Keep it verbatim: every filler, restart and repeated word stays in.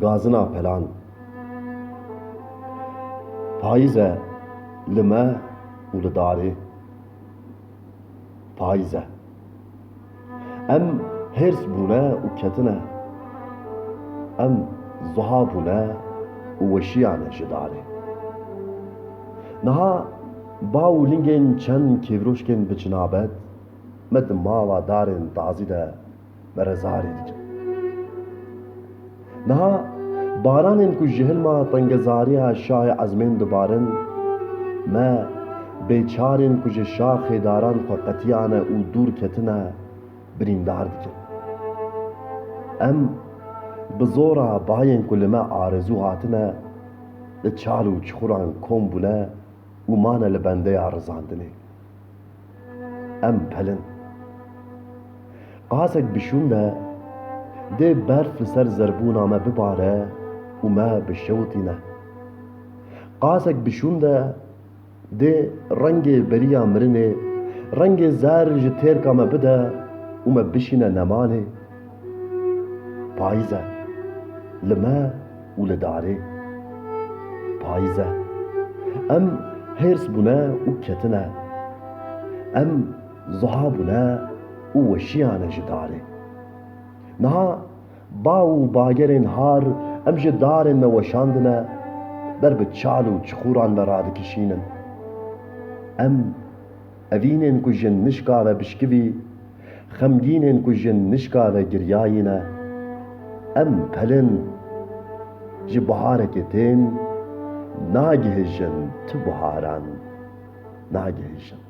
Gazina pelan. Payîz e li me û li darê. Payîz e. Em hêrs bûne û ketine. Em zuha bûne û weşiyane ji darê. Niha ba û lingên çend kêvroşkên bi cinabet me di mala darên tazî de me rezarî dikin. Niha baranên ku ji hilma tengezariya şahê ezmên dibarin, me bêçarên ku ji şaxê daran xwe qetiyane û dûr ketine, birîndar dikin. Em bi zora bayên ku li me arezû hatine, li çal û çixuran kom bûne û mane li bendeya rizandinê. Em pelin. Qasek bi şûn de dê berf li ser zerbûna me bibare û me bişewitîne. Qasek bi şûn de dê rengê beriya mirinê, rengê zer ji têrka me bide û me bişîne nemanê. Payîz e. Li me û li darê. Payîz e. Em hêrs bûne û ketine. Em zuha bûne û weşiyane ji darê. Niha ba û bagerên har em ji darên me weşandine, ber bi çal û çixûran me radikişînin. Em evînên ku ji nişka ve bişkivî, xemgînên ku ji nişka ve giryayî ne. Em pelin, ji biharekê tên, nagihêjin tu biharan, nagihêjin.